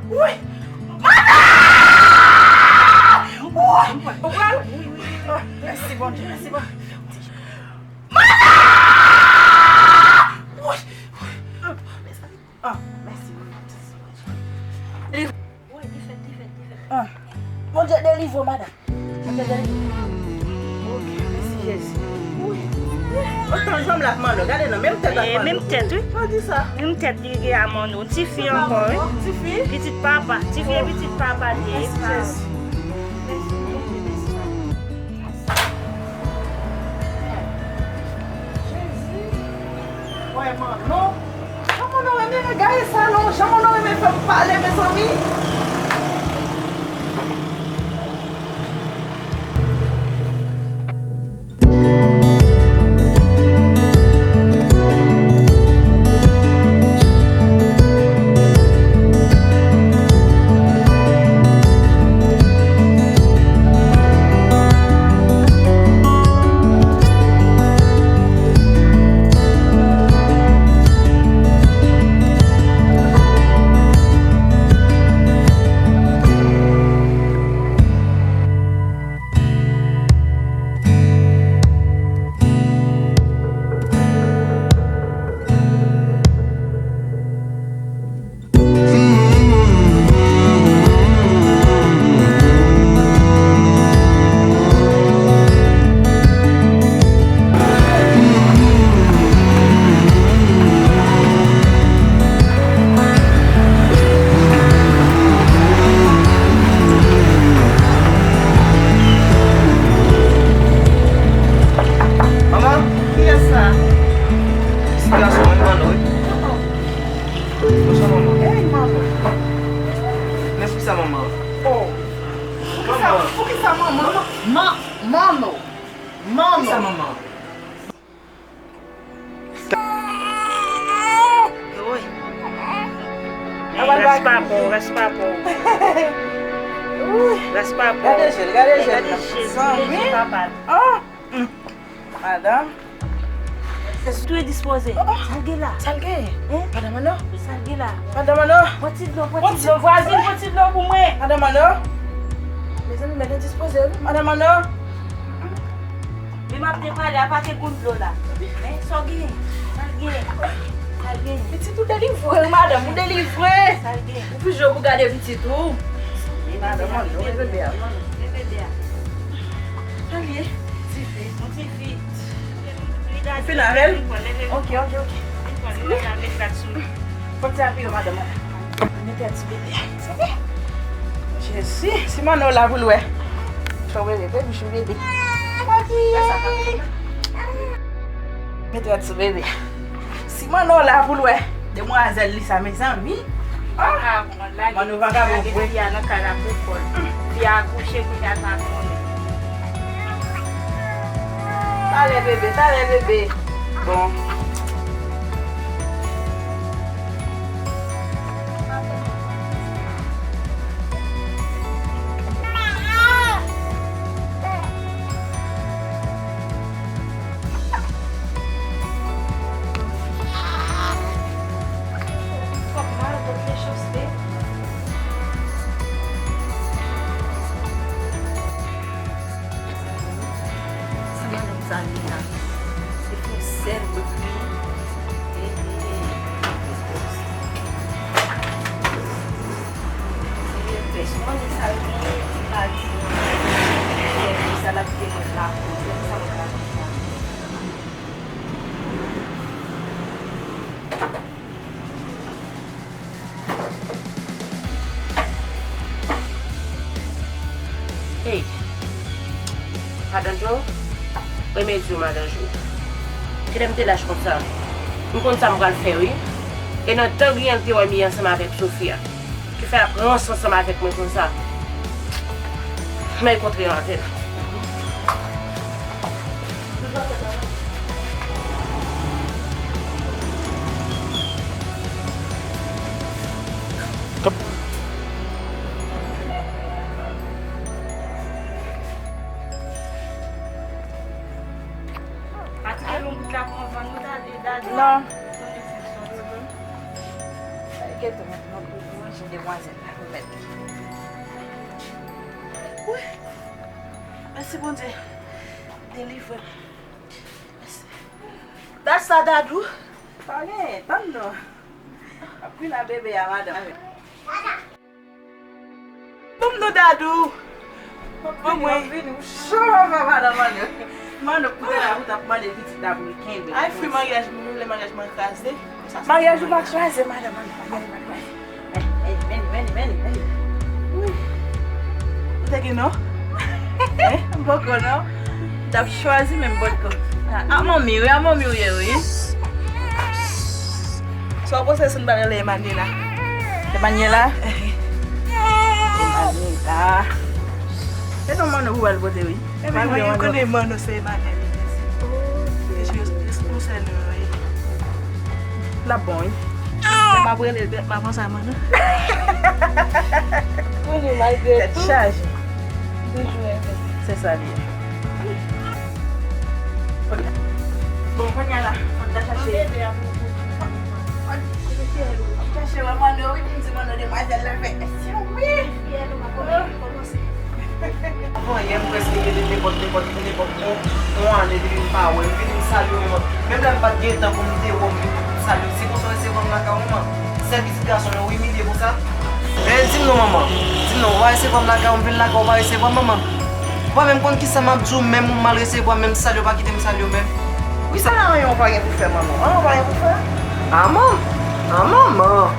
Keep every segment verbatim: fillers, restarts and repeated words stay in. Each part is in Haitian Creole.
Wi! Madan! Wi! Ou pral? Wi, wi, wi. Mèsi, Bondye, mèsi, Bondye. Madan! Wi! Ah, mèsi, Bondye. Wi, li fèt, li fèt, li fèt. Ah. Bondye delivre w, madan. Bondye delivre w. Ok, mèsi, Jezi. Wi. Otan janm l ap manno. Gade non, menm tèt l ap manno. Menm tèt, wi. Sa di sa. Menm tèt li gen a manno. Ti fi ankò, wi. Ti fi? Pitit papa. Ti fi e pitit papa li ye. Mèsi, Jezi. Mèsi, Bondye, mèsi, papa. Jezi. Wè, manno. Jan manno renmen regaye sa non. Jan manno renmen fè m pale, mezanmi. Manman, kiyès sa? Ti gason, mwen manno, wi. Bonswa, manman. Ey, manman. Men poukisa, manman? Oh. Poukisa, poukisa, manman? Man, manno. Manno. Poukisa, manman? Ey, ras pa po, ras pa po. Ras pa po. Gade jel, gade jel. Gade jel, gade jel papa. Oh. Madanm. Tou e dispoze. Oh, oh. Sa l gen la? Sa l gen? Hein? Madanm Manno? Sa l gen la? Madanm Manno? Pran ti dlo, pran ti dlo. Vwazin, pran ti dlo pou mwen. Madanm Manno? Mezanmi, mèt dispoze, wi. Madanm Manno? Men m ap depale, apa te gon dlo la. Men, sa w gen? Sa l gen? Sa l gen? Pitit ou delivre, wi, madanm, ou delivre. Sa l gen? Ou pi jwe pou gade pitit ou. Men madanm, men bebe a. Men bebe a. Sa l ye? Tifi. Yon tifi. Ou fin avè l? Ok, ok, ok. Fòk ti apiye, madanm. Mete a ti bebe. Jezi, si Manno la pou l wè. Fò bebe, bebe, bebe. Mete a ti bebe. Si Manno la pou l wè demwazèl li sa, mezanmi. Ah! Manno vagabon vre. Fi a nan kay la pou kò l. Fi a akouche, kounye a l pa konnen. Talè bebe, talè bebe. Bon. Sa madanm sa gen la? Se pou sèl bouki. E, e, e. Se yon pès. Mwen, sa l gen, li pa di. Sa l ap gen mwen la. Sa l ap gen mwen la. Hey, Madan Jo, remèsye w, Madan Jo. Kilè m te lach konsa? M konn sa m pral fè, wi. E nan tan griyen l te wè m ye ansanm avèk Sofia. Ki fè l ap ranse ansanm avèk mwen konsa. M al kontre avè l. Yon bout la pran van, nou ta ale, Dada. Non. Enkyete w, mwen, mwen, mwen, manje demwazèl la, mwen mèt. Wi. Mèsi, Bondye. Delivre m. Mèsi. Dat sa, Dadou. Pa gen, tann non. Ap kwina bebe a, madanm. Ban m non, Dadou. Ban mwen. Cho, madanm Manno. Manno, koute la, ou t ap mande pitit la pou l kenbe. Ay, fwi maryaj mwen, lè maryaj mwen kraze. Maryaj ou pa kraze, madanm Manno. Maryaj ou pa kraze. Ay, ay, men, men, men, men. Wi. Ou te gen non? Hein? M poko non. T ap chwazi menm bòt kò. A, a manmi, wi, a manmi ou ye, wi. Sa w panse si n pa rele Emmanuela? Emmanuela? Emmanuela. Se non Manno pou al pote, wi. Emmanuela, ou konnen Manno se Emmanuel. Li jis pou sèl nou, wi. L ap bon, wi. M ap rele l bèt, m ap ansanm, non. Kounye malgre tou. Tèt chaje. Toujou renmen. Se sa li ye. Bon, kounye a la, fò n ta chache. Chache wè Manno, wi, pou m di Manno demwazèl la fè èsyon, wi. Fyèl ou pa konnen kòmanse. Avan yè, m prèske rele nenpòt, nenpòt, nenpòt yon, yon ane depi m pa wè l. M vini, m salye w, menm, menm lè m pa t gen tan pou m te wè w, m vin pou m salye w. Se konsa w resevwa m lakay ou, manman? Sèl pitit gason w, w imilye konsa? Men, di m non, manman. Di m non, ou pa resevwa m lakay ou, m vin lakay ou, ou pa resevwa m, manman? Ou pa menm konn kisa m ap di w, menm ou mal resevwa m, menm salye w pa kite m salye w menm. Wi, sa la, manman, ou pa gen pou fè, manman. Manman, ou pa gen pou fè. A, manman. A, manman.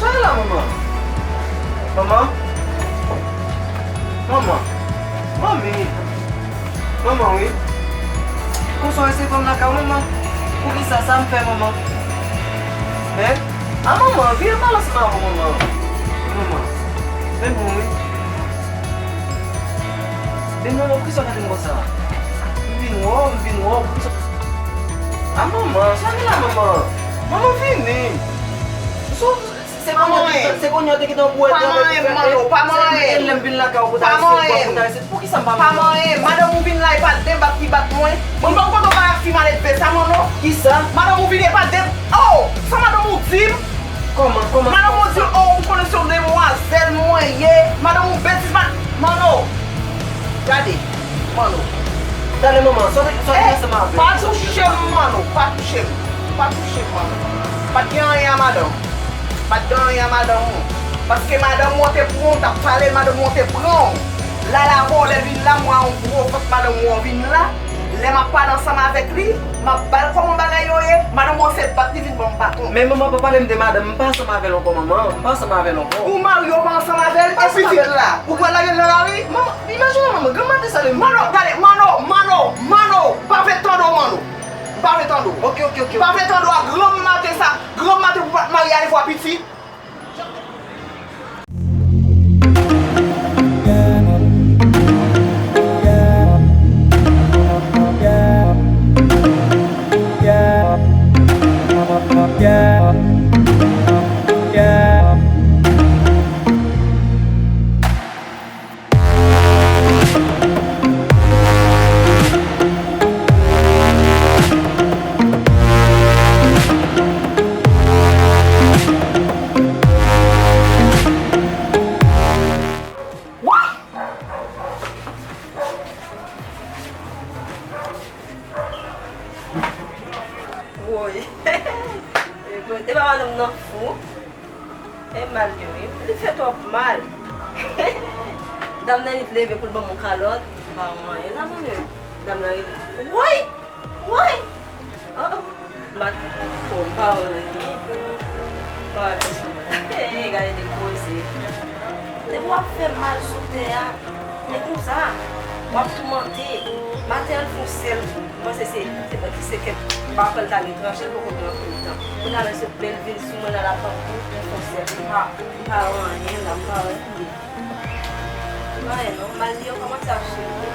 Sa w la, manman? Manman? Manman? Manmi? Manman, wi. Konsa w resevwa m lakay ou, manman? Poukisa sa m fè, manman? Hein? A, manman, vire pale ansanm avè w, manman. Manman. Men bon, wi. Men manman, poukisa w gade m konsa? M vin wè w, m vin wè w, poukisa? A, manman, sa gen la, manman? Manman, vini. Sou, se kounye a, se kounye a w te gentan bwè. Pa manyen m, Manno, pa manyen m. Lè m vin lakay ou pou ta resevwa, pou ta resevwa. Poukisa m pa manyen? Pa manyen m. Madanm ou vin la, e pa de bat li bat mwen. Mwen pa konn pa fi maledve sa, Manno. Kisa? Madanm ou vin, e pa de, oh, sa madanm ou di m? Kòman, kòman? Madanm ou di, oh, ou konnen se yon demwazèl mwen ye. Madanm ou betiz, man-, Manno. Gade, Manno. Gade, manman, sa w te, sa w te ansanm avè m. Pa touche m, Manno, pa touche m. Pa touche m, Manno. Pa t gen anyen a madanm. Pa t gen anyen a madanm ou. Paske madanm ou an te pran w, t ap pale, madanm ou an te pran w. La, la, bon, lè l vin la, m wè yon gwo vant madanm ou an vin la. Lè m ap pale ansanm avèk li, m ap ba l kòman bagay yo ye. Madanm ou an se bat li vin ban m baton. Men manman, pa pale m de madanm, m pa ansanm avè l ankò, manman. M pa ansanm avè l ankò. Ou marye, ou pa ansanm avè l, e pitit la? Ou pral lage l nan lari? Manman, imajine manman, granm maten sa li. Manno, gade, Manno, Manno, Manno, pa vle tande w, Manno. M pa vle tande w. Ok, ok, ok. M pa vle tande w a granm maten sa, granm maten pou w pa t marye avè w a pitit. Woy. E pa madanm nan fou. E mal li wi. Li fè twòp mal. Dam nan li leve pou l ban m yon kalòt. M pa wè anyen la, mwen menm. Dam nan rele. Woy! Woy! Oh, oh. M pa, oh, m pa wè anyen. M pa wè pèsonn. Hey, gade de koze. Depi w ap fè mal sou tè a, e konsa, w ap toumante. Maten an, l fè yon sèl kou. M panse se, se, se kèk bafè l ta gen tranche, l poko gen anpil tan. Kounye a, lè se lè l vin sou mwen nan lapankou, l fè yon sèl kou. M pa, m pa wè anyen la, m pa wè anyen. Anyen non, mal li yo kòmanse ap swiv li.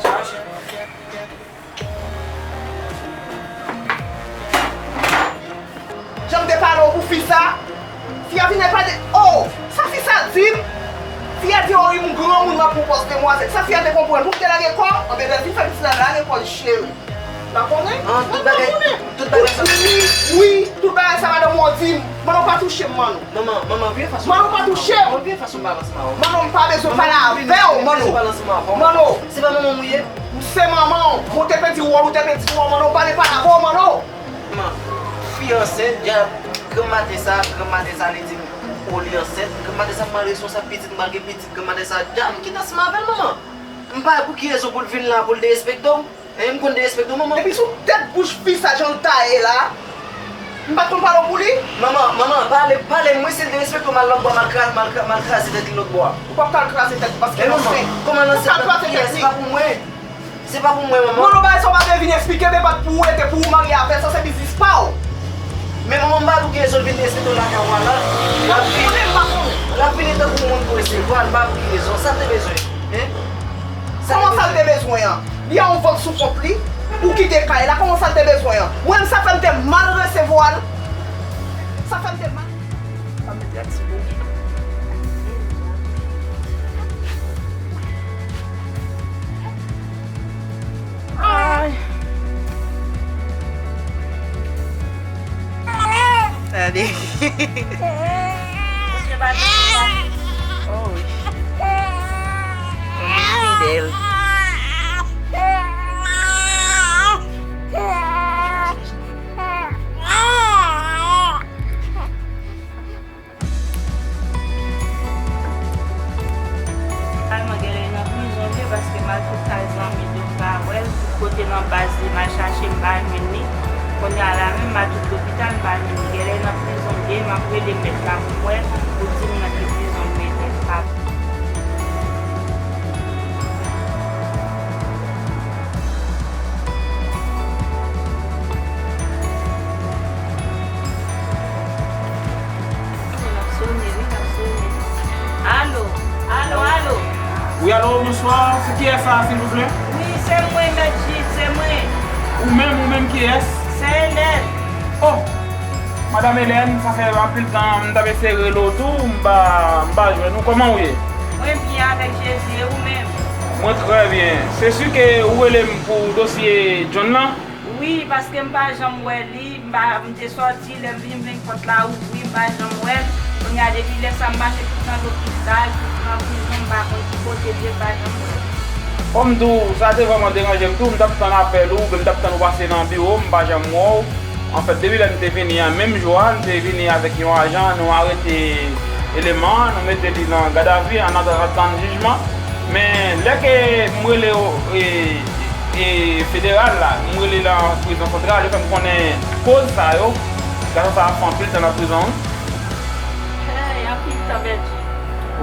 Chache. Jan m te pale w pou fi sa, fi a vin epa de, oh, sa fi sa di m? Fi a di, oh, wi, m granmoun, m Pou pòs demwazèl. Sa fi a te konprann. Pou m te lage kò m, anben lè l fin fè pitit la, lage kò l cheri. La konnen? An, tout bagay, tout bagay sa. Wi, wi, tout bagay sa madanm ou an di m. Manno pa touche m, Manno. Manman, manman, vire fas ou. Manno pa touche m. Manman, vire fas ou, pa ansanm avè w. Manno, m pa bezwen pale avè w, Manno. Vire fas ou, pa ansanm avè w. Manno. Se pa manman m ou ye? Se manman w. Ou te pèdi wòl, ou te pèdi wòl, Manno. Ou pa vle pale avè w, Manno. Manman, fi ansent, djab, granm maten sa, granm maten sa, li di m, o, li ansent. Granm maten sa, m pral responsab pitit, m pral gen pitit. Granm maten sa, djab, m kite ansanm avè l, manman. M pa wè pou ki rezon pou l vin la, pou l derespekte w. Hein, m konn derespekte w, manman. Epi sou tèt bouch fi sa, jan l ta ye la, m pa t konn pale w pou li? Manman, manman, pale, pale m wi, si l derespekte w, m al lòt bò, m al kra-, m al kra-, m al kraze tèt li lòt bò a. Ou p ap ka al kraze tèt li paske l ansent. Ou p ap kraze tèt li. Se pa pou mwen. Se pa pou mwen, manman. Manno, bagay sa w pa bezwen vin eksplike, men pa t pou ou, e te pou ou marye avè l, sa se biznis pa w. Men manman, m pa wè pou ki rezon l vin derespekte w lakay ou a la. L ap vini, l ap vini tankou moun pou resevwa l, m pa wè pou ki rezon. Sa l te bezwen, hein? Kòman sa l te bezwen an? Li a yon vant sou kont li, ou kite kay la, kòman sa l te bezwen an? Mwen menm sa fè m te mal resevwa l. Sa fè m te mal. Sa mete ak ti bougi. Ay. Tande. Oh wi. Fidèl. Finalman, genlè nan prizon vre, paske m al tout kay zanmi li, m pa wè l, tout kote nan baz li, m al chache, m pa jwenn li. Kounye a la menm, m al tout lopital, m pa jwenn li. Genlè nan prizon vre, m ap rele mèt la pou m wè, pou di m nan ki prizon l mete l. Pa Alo, alo, alo. Wi, alo, bonswa. Se kiyès sa, silvouplè? Wi, se mwen, Mèt Jid, se mwen. Ou menm, ou menm kiyès? Se Elèn. Oh! Madanm Elèn, sa fè anpil tan m t ap eseye rele w tou, m pa, m pa jwenn ou. Kòman w ye? Mwen byen avèk Jezi, e ou menm? Mwen trè byen. Se si ke ou rele m pou dosye John lan? Wi, paske m pa janm wè li, m pa, m te sòti, lè m vin, m jwenn pòt la ouvri, m pa janm wè l. Kounye a, depi lè sa, m mache tout nan lopital, tout nan prizon, m pa konn ki kote l ye, m pa janm wè l. Kòm tou, sa te vrèman deranje m tou, m t ap tann apèl ou, oubyen m t ap tann ou pase nan biwo, m pa janm wè w. Anfèt, depi lè m te vini an, menm jou a, m te vini avèk yon ajan, nou arete eleman an, nou mete li nan gadavi, an atandan tann jijman. Men, lè ke m rele, e, e, federal la, m rele nan prizon santral, yo fè m konnen koz sa yo, gason sa ap fè anpil tan nan prizon, wi. Hey, anpil tan pèdi.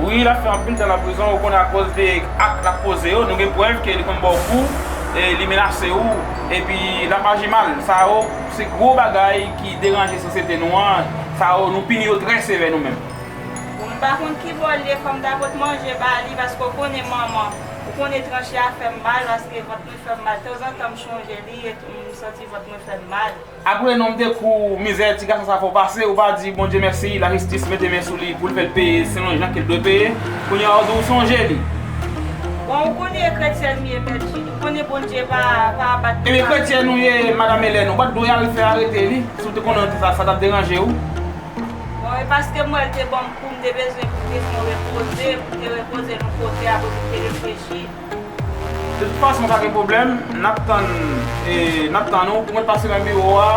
Wi, l ap fè anpil tan nan prizon, ou konnen akoz de ak l ap poze yo, nou gen prèv ke li konn ba w kou, e li menase w, epi l ap aji mal. Sa yo, se gwo bagay ki deranje sosyete nou an. Sa yo, nou pini yo trè sevè nou menm. Bon, m pa konn ki bò l ye, fò m ta pot manje ba li, paske w konnen manman, ou konnen tranche a fè m mal, paske vant mwen fè m mal. Tanzantan m chonje li, e m santi vant mwen fè m mal. Apre non m te kou mizè ti gason sa fè w pase, ou pa di Bondye mèsi, lajistis mete men sou li pou l fè l peye selon jan ke l dwe peye. Kounye a w di w sonje li. Bon, ou konnen e kretyèn m ye, Mèt Jid. Ou konnen Bondye pa, pa bat. Ebyen, kretyèn ou ye, Madanm Elèn, ou pa t dwe al fè arete li. Si w te konnen w te sa, sa t ap deranje w? Bon, e paske m wè l te ban m kou, m te bezwen pou l te fè yon repoze, pou l te repoze l yon kote, apre pou l te reflechi. De tout fason, pa gen pwoblèm, n ap tann, e, n ap tann ou, ou mèt pase nan biwo a,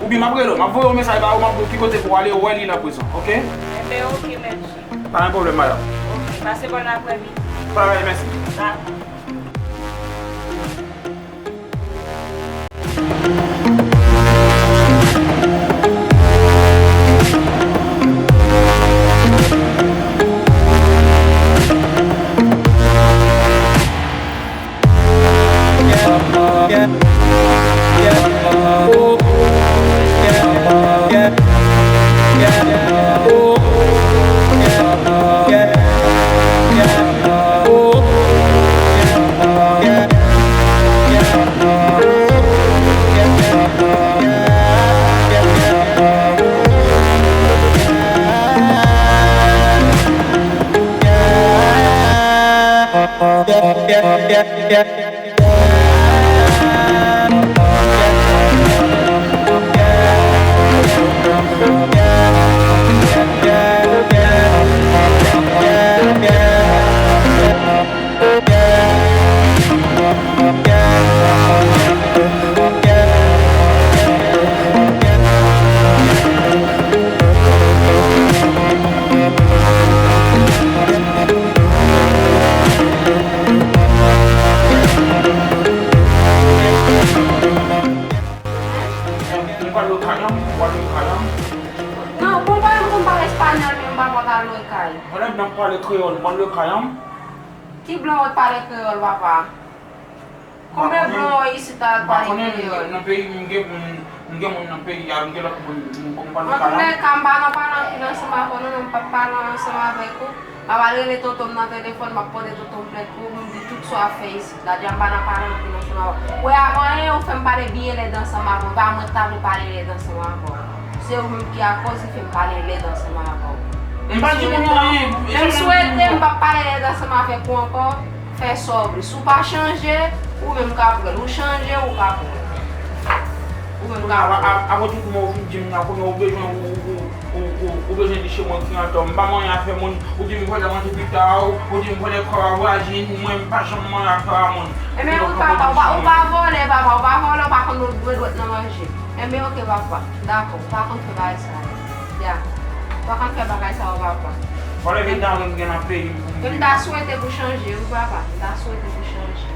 oubyen m ap rele w, m ap voye yon mesaj ba ou, m ap di w ki kote pou w ale wè li nan prizon, oke? Enben, oke, Mèt Jid. Pa gen pwoblèm, madanm. Oke, pase bòn aprèmidi. Parèy, mèsi. Dakò. Non, pou m pale, pou m pale espanyòl, men m pa konn al lwe kay. Mwen menm, m ap pale kreyòl, mwen lwe kay an. Ki blan w t pale kreyòl, papa? Konbyen blan isit la k pale kreyòl? Nan peyi m, m gen moun, m gen moun nan peyi a, m gen lòt moun, m konn pale kreyòl. Antoulèka, m pa nan pale anpil ansanm avè w, non, non, m p ap pale ansanm avèk ou. M ap al rele tonton m nan telefòn, m ap pote tonton m plent pou ou, m di tout sa w ap fè isit la. Deja m pa nan pale anpil ansanm avè w. Wè, avan anyen, ou fè m pale byen lèd ansanm avè w. Pa mwen k ta vle pale lèd ansanm avè w. Se ou menm ki akoz li fè m pale lèd ansanm avè w. M pa di moun nan anyen. Men m swete m p ap pale lèd ansanm avèk ou ankò. Fè sa w vle. Si w pa chanje, ou menm ka pran l. Ou chanje, ou ka pran l. Ou menm ka pran l. Apre tout mò ou fin di m nan, kounye a ou bezwen, ou, ou, ou, ou, ou bezwen di se mwen ki antò. M pa gen anyen a fè moun. Ou di m vòlè manje pita, ou di m vòlè kò a vwazin. Mwen, m pa janm manje afè a moun. Enben, wi, papa, ou pa, ou pa vòlè, papa, ou pa vòlè, ou pa konn dwe dwèt nan manje. Enben, oke, papa, dakò, ou pa konn fè bagay sa yo. Ya. Ou pa konn fè bagay sa yo, papa. Fò leve dan m gen nan peyi m pou m viv. M ta swete pou chanje, wi, papa, m ta swete pou chanje.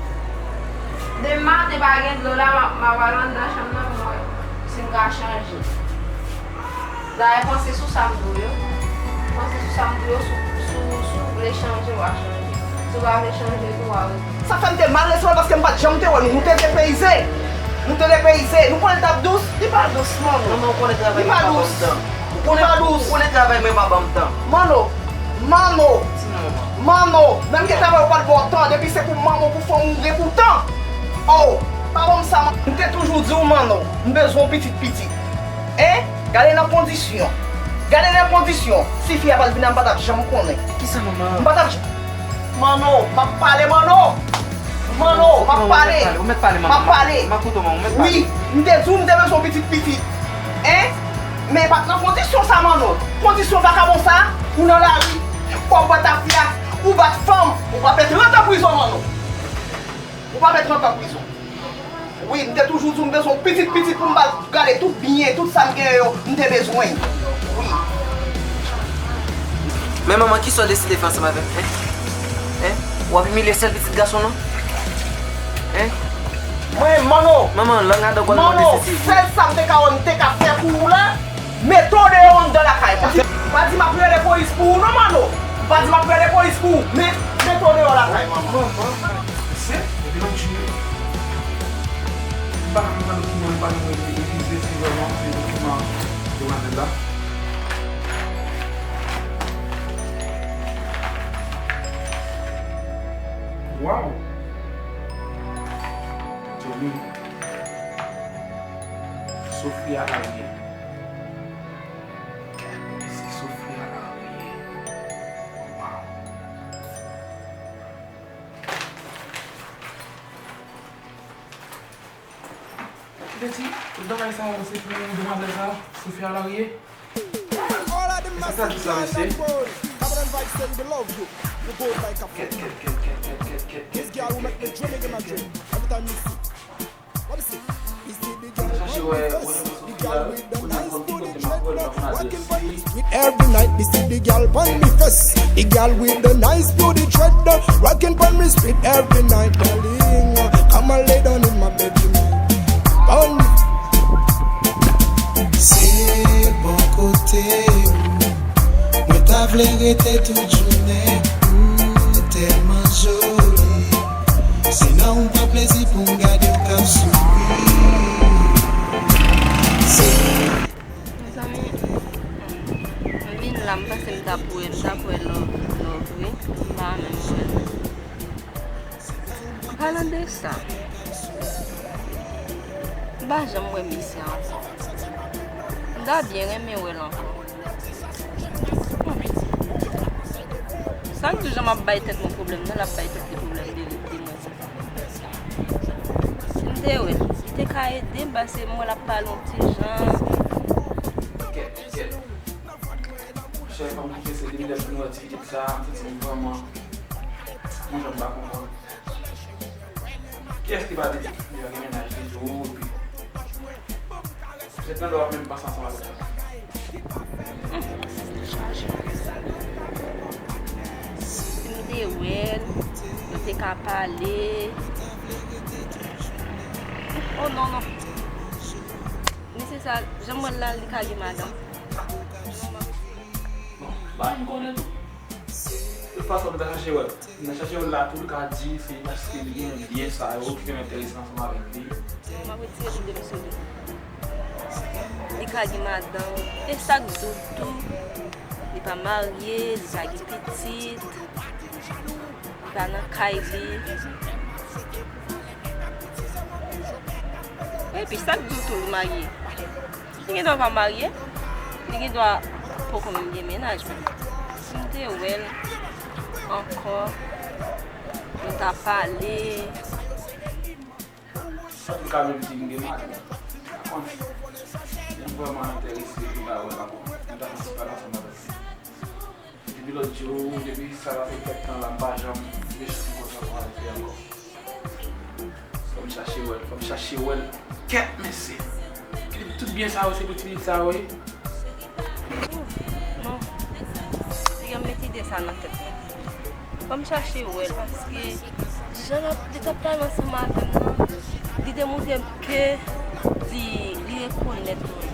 Demen maten pa gen dlo la, m a, m a pral anndan chanm nan pou m wè si m ka chanje. Dayè, panse sou sa m di w yo. Panse sou sa m di w yo, si w, si w, si w vle chanje, w a chanje. Si w pa vle chanje tou, w a rete. Sa fè m te mal resevwa l paske m pa t janm te wè nou. Nou te depeyize. Nou te depeyize. Nou konnen l t ap dous. Li pa dous, manman. Manman, ou konnen travay mwen pa ban m tan. Ou konnen, ou konnen travay mwen pa ban m tan. Manno, Manno, Manno, menm ke travay ou pa t ba w tan, depi se pou manman w, pou fanmi w, ou gen pou w tan. Oh, pa ban m sa, man. M te toujou di w, Manno, m bezwen w pitit piti. Hein? Gade nan kondisyon. Gade nan kondisyon. Si fi a pa t vin la, m pa t ap janm konnen. Kisa, manman? M pa t ap j-, Manno, m ap pale, Manno. Manno, m ap pale. Ou mèt pale, manman. M ap pale. M ap koute w, manman, ou mèt pale. Wi, m te di w m te bezwen w pitit piti. Hein? Men e pa t nan kondisyon sa, Manno. Kondisyon vakabon sa, ou nan lari, fò w bwè tafya, ou bat fanm, ou pral fè trant an prizon, Manno. Ou pral fè trant an prizon. Wi, m te toujou di w m bezwen yon pitit pitit pou m ba l gade tout byen, tout sa m genyen yo, m te bezwen. Wi. Men manman, kisa w deside fè ansanm avè m, en? En? W ap imilye sèl pitit gason w lan? En? Mwen, Manno. Manman, lang adan gòl mwen, Manno, sesi. Sèl sa m te ka wè m te ka fè pou ou la, mete w deyò anndan lakay mwen. Pa di m ap rele polis pou ou non, Manno. Pa di m ap rele polis pou ou, men mete w deyò lakay mwen, Manno. Mesye, depi nan Jimmy, m pa konn nan dokiman, m pa konn mwen itilize, si vrèman se dokiman demwazèl la. Waw! Jimmy. Sofia Larue. Gad mesye, Sofia Larue. Waw. Ou te di, tout bagay sa yo, se pou demwazèl sa, Sofia Larue? E sa k tradui sa, mesye? Kèt, kèt, kèt, kèt, kèt, kèt, kèt, kèt, kèt, kèt, kèt, kèt, kèt, kèt. Mwen chache wè, wè, Sofia, kounye a m konn ki kote m ap wè l, m ap gade si. Every night, me see the girl pon me face. The girl with the nice beauty dread, rocking pon me street every night, darling. Come and lay down in my bed tonight. Pon me. Se bò kote ou. Mwen ta vle rete tout jounen, ou tèlman joli. Se nan ou m pran plezi pou m gade w k ap souri. Se Mezanmi, m vin la, m panse m t ap wè, m t ap wè Love, Love, wi. M pa menm wè l. An palan de sa, m pa janm wè misye ankò. M ta byen renmen wè l ankò. Sa n toujou m ap bay tèt mwen pwoblèm nan, l ap bay tèt li pwoblèm de li. Si m te wè l, li te ka ede m, paske m wè l ap pale yon ti jan. Kèt, kèt. Chè fanm ki fese depi lè m fin wè ti pitit sa, m santi m vrèman yon jan m pa konprann. Kiyès ki pa te di li pa gen mennaj li tou, epi se nan lè w ap menm pase ansanm avèk sa. Si m te wè l, nou te ka pale. Oh non, non. Mesye sa, jan m wè l la, li ka gen madanm. Bon, ba m konnen tou. De tout fason, m ta chache wè l. M ta chache wè l la tou, l ka di se paske li gen byen sa yo ki fè m enterese ansanm avèk li. M ap retire tout de m sou li. Li ka gen madanm. E sa k di w tou, li pa marye, li pa gen pitit, li pa nan kay li. Epi sa k di w tou, li marye. Li gen dwa pa marye, li gen dwa poko menm gen mennaj, men si m te wè l ankò, nou ta pale. Sa tou ka menm di m gen mari. Pa konn. M vrèman enterese pou ta wè l ankò. Nou ta fè ti pale ansanm avèk li. Depi lòt jou, depi sa va fè kèk tan la, m pa janm mechan konsa pou avèk li ankò. Fò m chache wè l, fò m chache wè l. Kèt, mesye! Ki tout byen sa yo, se pou ti pitit sa yo ye? Non. Piga m met ide sa nan tèt mwen. Fò m chache wè l, paske jan l ap, li t ap pale ansanm avè m nan, li te montre m ke li, li rekonèt mwen.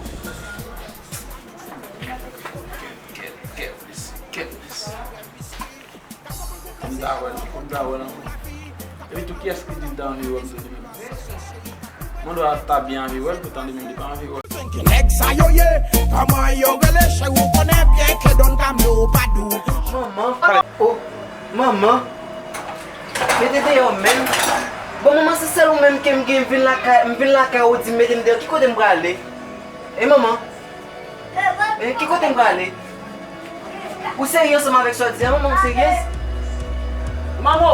Kèt, kèt, kèt, mesye, kèt, mesye. Fò m ta wè l, fò m ta wè l ankò. Epi tou, kiyès ki di l ta anvi wè m tou li menm? Mwen dwa ta byen anvi wè l, poutan li menm li pa anvi wè l. Ki nèg sa yo ye? Kòman yo rele? Cheri, ou konnen byen ke Don Camilo pa dou. Manman, oh, manman. Mete deyò menm. Bon, manman, se sèl ou menm ke m gen, m vin lakay, m vin lakay ou di m mete m deyò. Ki kote m prale? E manman? E ki kote m prale? Ou serye ansanm avèk sa w di a, manman, ou serye? Manno,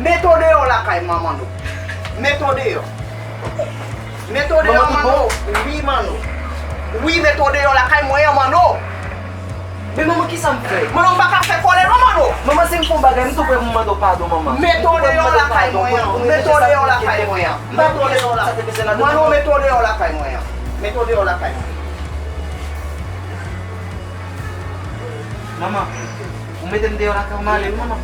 mete w deyò lakay mwen, Manno. Mete w deyò. Mete w deyò, Manno. Wi, Manno. Wi, mete w deyò lakay mwen an, Manno. Men manman, kisa m fè? Manno, m pa ka fè kòlè non, Manno. Manman, si m fè yon bagay, m tou prè pou m mande w padon, manman. Mete w deyò lakay mwen an. Mete w deyò lakay mwen an. Mete w deyò la. Manno, mete w deyò lakay mwen an. Mete w deyò lakay mwen. Manman, ou mete m deyò lakay ou, m ale wi, manman.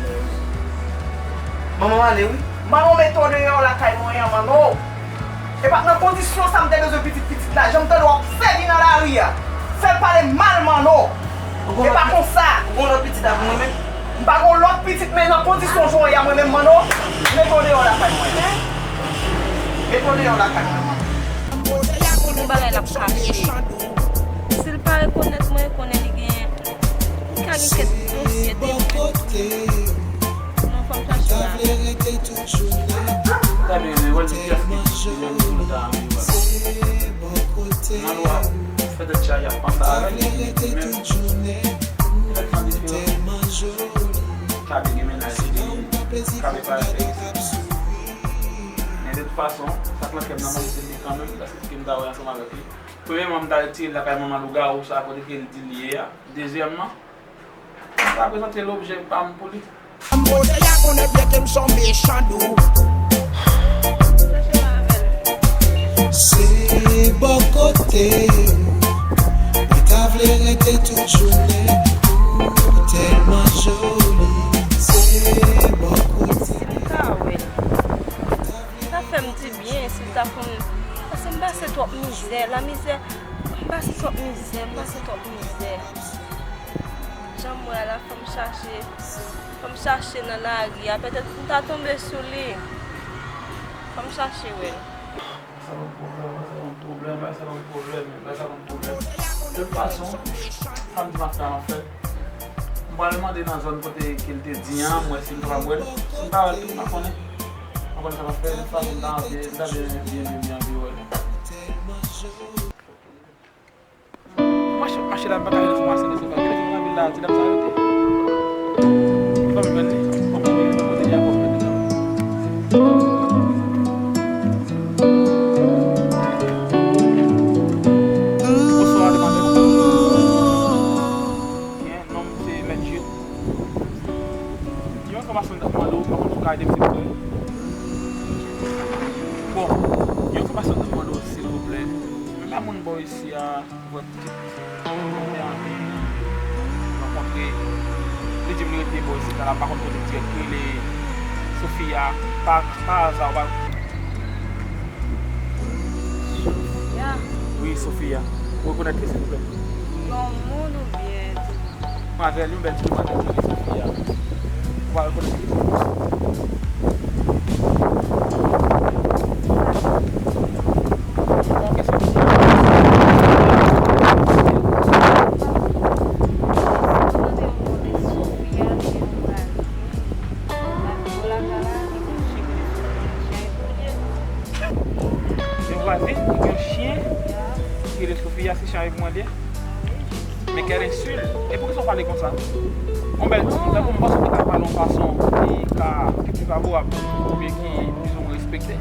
Manman, m ale wi. Manman, mete w deyò lakay mwen an, Manno. E pa t nan kondisyon sa m te bezwen pitit, pitit la. Jan m tande w ap sèvi nan lari a. Fè l pale mal, Manno. E pa konsa. Ou gon lòt pitit avè mwen menm? M pa gon lòt pitit, men nan kondisyon jan w ye a, mwen menm, Manno, mete w deyò lakay mwen. Mete w deyò lakay mwen, Manno. Yon bagay l ap kache. Si l pa rekonèt mwen, konnen li gen, li ka gen kèk dosye de mwen. Non, fò m chache la. Ebyen, men wè l di kiyès ki di menm tou l ta anvi wè. Manno ap fè tèt chaje, ap panse avè l, li menm. Tèt lan diferan. Kabe gen mennaj li, Kabe pa enterese. Men de tout fason, sa k nan kè m nan, mwen mete l kanmenm, paske m ta wè ansanm avèk li. Premyèman, m ta retire l lakay manman lougawou sa kote ke l di l ye a. Dezyèmman, m ta prezante l objè pa m pou li. Bòkòtè a konnen byen ke m se yon mechan dou. Se bòkòtè, mwen ta vle rete tout jounen, ou tèlman joli. Se bòkòtè. Si m ta wè l, sa fè m di byen, si l ta konn, paske m pase twòp mizè, la mizè, m pase twòp mizè, m pase twòp mizè. Jan m wè a la, fò m chache, fò m chache nan lari a, petèt m ta tonbe sou li. Fò m chache wè l. Sa pa pwoblèm, sa pa pwoblèm, sa pa pwoblèm, sa pa pwoblèm. De tout fason, sa m di m ap fè, m ap fè. M pral mande nan zòn kote ke l te di an, m wè si m kapab wè l. Si m pa wè l tou, m pa konnen. M pa konnen sa m ap fè, de tout fason, m ta anvi, m ta byen, byen, byen, byen anvi wè l. Mache, mache la, m pa ka rele sou mache de sou bagay. Rele sou nan vil la, ti dam sa rete. Fò m jwenn li. Fò m jwenn li, kote li a, fò m jwenn li. Isi a, vwè pitit mwen te anvi rankontre. Li di m li rete bò isit la, m pa konn kote dirèk ki rele Sofia. Pa, pa aza, ou pa. Sofia? Wi, Sofia. Ou rekonèt li, silvouplè? Yon moun oubyen ti moun? Manzè, yon bèl ti manzè ki rele Sofia. Ou pa rekonèt li? Bon, kèsyon. Yon vwazen ki gen yon chen ki rele Sofia, se chen avèk mwen li ye. Men kèl ensil! E poukisa w pale konsa? Yon bèl timoun tankou m, m panse w te ka pale yon fason ki ka, ki pi favorab oubyen ki plizoumwen respekte.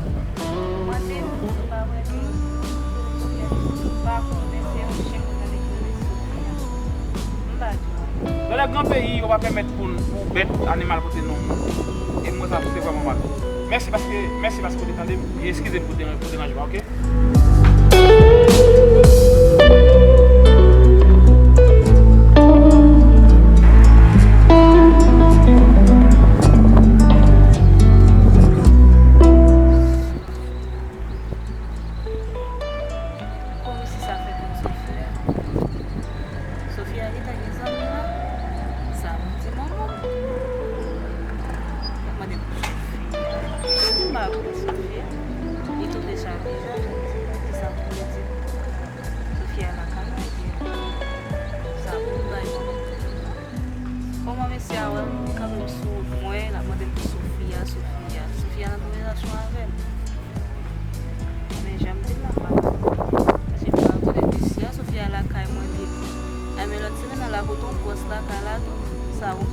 Mwen te di m pa wè li, m pa konnen se yon chen ki tande ki rele Sofia. M pa di w. Nan lè gran peyi, yo pa pèmèt pou, pou bèt, animal pote non moun. E m wè sa, se vrèman mal. Mèsi paske, mèsi paske w te tande m. E eskize m pou deran-, pou deranjman, oke? Kòmsi sa fè konn Sofia. Sofia gentan gen zanmi la. Sa vle di manman. Mwen mande pou Sofia. Yo di m pa konnen Sofia. Li tou deja deja. Kisa pou mwen di? Sofia lakay mwen. Sa pou m bay manman. Kòman mesye a wè m kanmenm sou wout mwen, l ap mande m pou Sofia, Sofia. Sofia nan konvèsasyon avè m. Men jan m di l la, m pa konn. Paske m pa konnen mesye a, Sofia lakay mwen li. Enben lòt semèn nan, l al kote yon bòs lakay la tou. Sa pou